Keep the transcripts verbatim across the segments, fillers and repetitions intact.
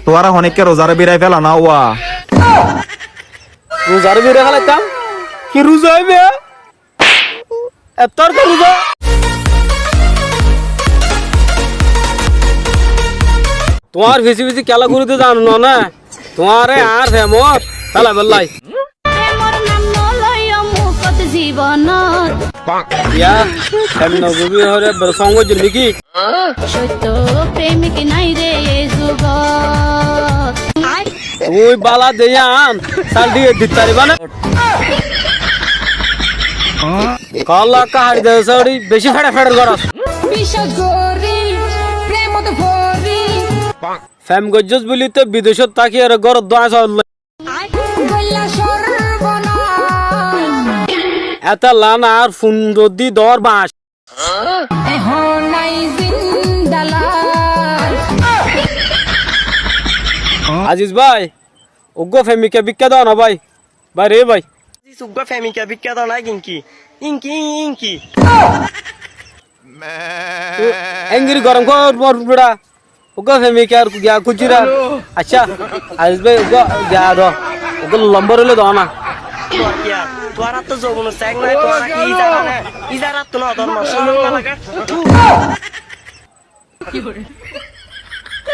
Tuáñra honíkka ruzaré birai féla ná uwa. Ruzaré birai félaitám? Ki ruza óibe? Ettór to ruza. Tuáñr fisí fisí kiyólla gúri de zano no né? Tuáñre añár femot félai félai. Premor nam no loiyo mukot jibonot. Kiya? Fem no gorí hore boro song goijjé niki? Soitto premik nai re e jugot. Tui bála de yián, sal diye dit fariba né? Kolla ekka hari de sori, beci fere fere goros. Biswas gorí, premot forí. Fem goijjós buli toi bidecót táki ere górot dóñai soillé. Étella añár fundor di dór bañc. Aziz bái, uggúa femika bíkka do na bái. Bái re bái. Aziz, uggúa femika bíkka do na, inki, inki, inki. Engiri gorom kór mor bera. Uggúa femikar giya kúcira. Accá, Aziz bái, uggúa giya do. Uggúa lombor óile do na. Tuáñra, tuáñrattú zobunor seng nai, tuáñra ki izara nai? Izarattú no dór, mor corom no lage?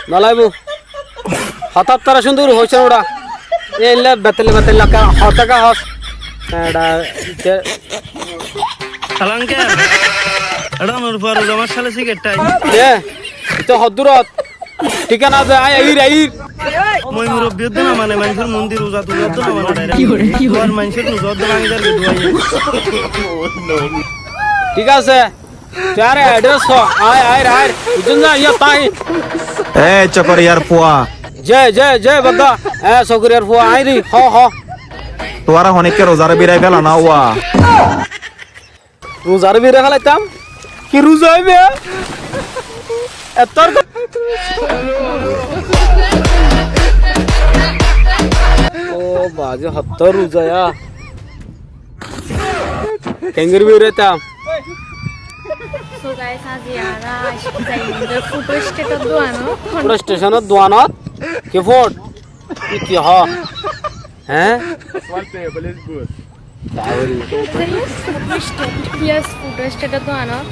Nolaibo. Hotá tara cúndor hoiccé uçá. Eilla betelle betelle hotá ka hos. Eçá, te- Alanke, eçá onor fuar uza maccále sigaret thai. E, ito hoddúrot. Thíkana de, aññí aiyír, aiyír. Moi murobbi ódde no mane, maincór mundi ruza tuza ódde no mane, direct. Ki hoór, ki hoór? Tuáñr maincór ruza ódde báñgi zargói duwaiye. Thík asé. Tui añáre address hoó. Aiyír, aiyír, aiyír. Buijjós né, yían táki. E, Chokoriyar fua. Ze, ze, ze, badda. E, Chokoriyar fua, aiyír, hoó, hoó. Tuáñra honíkka ruzaré birai féla ná uwa. Ruzaré birai félaitám? Ki ruza óibe? Ettór to- Ó bazi, hottór ruza ya. Kengori birai félaitám? So guys, aijja añára aiccí zaiyum de Foto State or duanot. Foto Station or duanot? Ki fot? Ki, ki hoó? Hé? Yes, Foto State or duanot.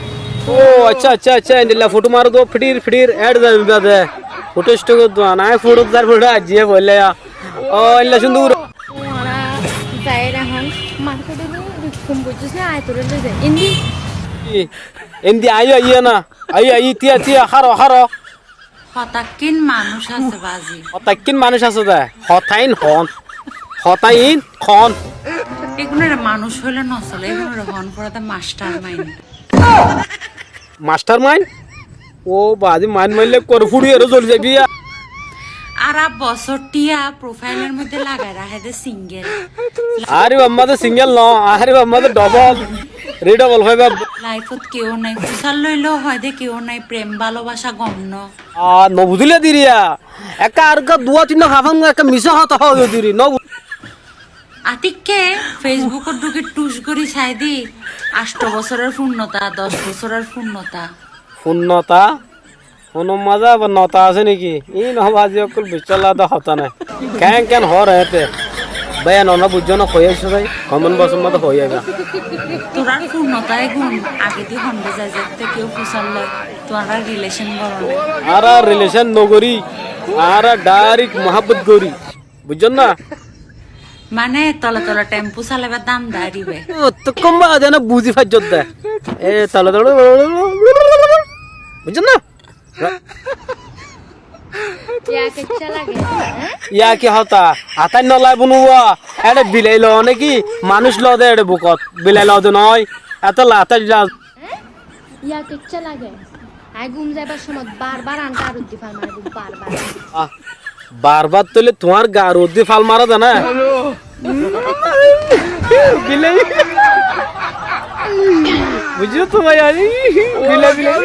Ó, accá, accá, accá, endilla foto maro do, fitir, fitir, ad zaibo bade. Foto State or duan, añí foto zar foto aijja boille ya. Ó, endilla cúndor. Añára zair ehón market ot, fon goijjós né, añí toré loi zai. Endi? Endi aiyó, aiyó na. Aiyó, aiyó, tiya, tiya, haro, haro. Hotákkín manúic asé bazi. Hotákkín manúic asé de. Hotáin hoón. Hotáin hoón. Egunore manúic hoile no sole, egunore hoón forede mastermind. Mastermind? Ó bazi, mind maille ekkuwar fúçi ere zoli zaibi ya. Ara bosór thiya profile or moidde lagai raké de single. Are bamma de single no, are bamma de double, redouble faiba. Life ot keu nai, fusár loileo hoó de keu nai, prem bálobasa gom no. Aá, no buzíle diriya. Ekka ar ekka duwa tinna hafan ekka misá hotá hoó diri, no bu- Atikké Facebook ot dhuki thuc gorí sai de, ancto bosóror funnota, doc bosóror funnota. Funnota? Honó mazé abar nota asé niki? Iín no bazi, ókkol biccá lada hotá nai. Keén keén hoór eéñte? Báiya, nona buijjó né, hoi aiccó zai, comment box or mazé hoi aiba. Tuáñrar funnota egun agedi honde zai, zette keu fusár loi, tuáñra relation goró né? Añára relation no gorí, añára direct muhábbot gorí. Buijjó né? Mane tole tole tempu salaibar danda aribe. Ó, to kómba de na buzi faijjó de. E, tole tole. Buijjó né? Yá kecca lage, hé? Yá ki hotá? Atáin no lai bunuwa. Ere bilai lo né ki? Manúic lo de ere bukot. Bilai lo de no. Etolla atáin la- Hé? Yá kecca lage? Añí gúm zaibar somot bar bar añár gaar uddí fal mare, bar bar. Ah, bar bar tóile tuáñr gaar uddí fal mare de na? Bilai. Buijjó to bái, añí bilai, bilai.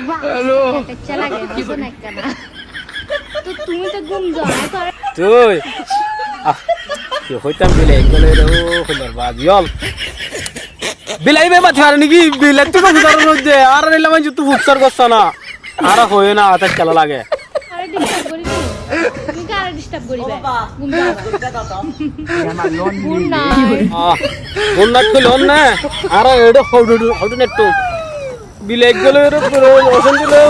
Wah, kecca lage, hoso na ekkana. To tuñí to gúm zao, añí to ar- Tui. Ah, ki hoitam, bilai gole re, ó, hoilar bazi ol. Bilai be mati fare niki? Bilai tui to fusár goijjé, añára nila maincóttu fusár gossá na. Añára hoiyé na, añára kela lage. Añára disturb gorí Tuñí kiyá añáre disturb goríba? Gúm zagói. Good night. Ah, good night hoile hon na? Añára eçé hodu, hodu nettu. Bilai gole ere puro osanti lo.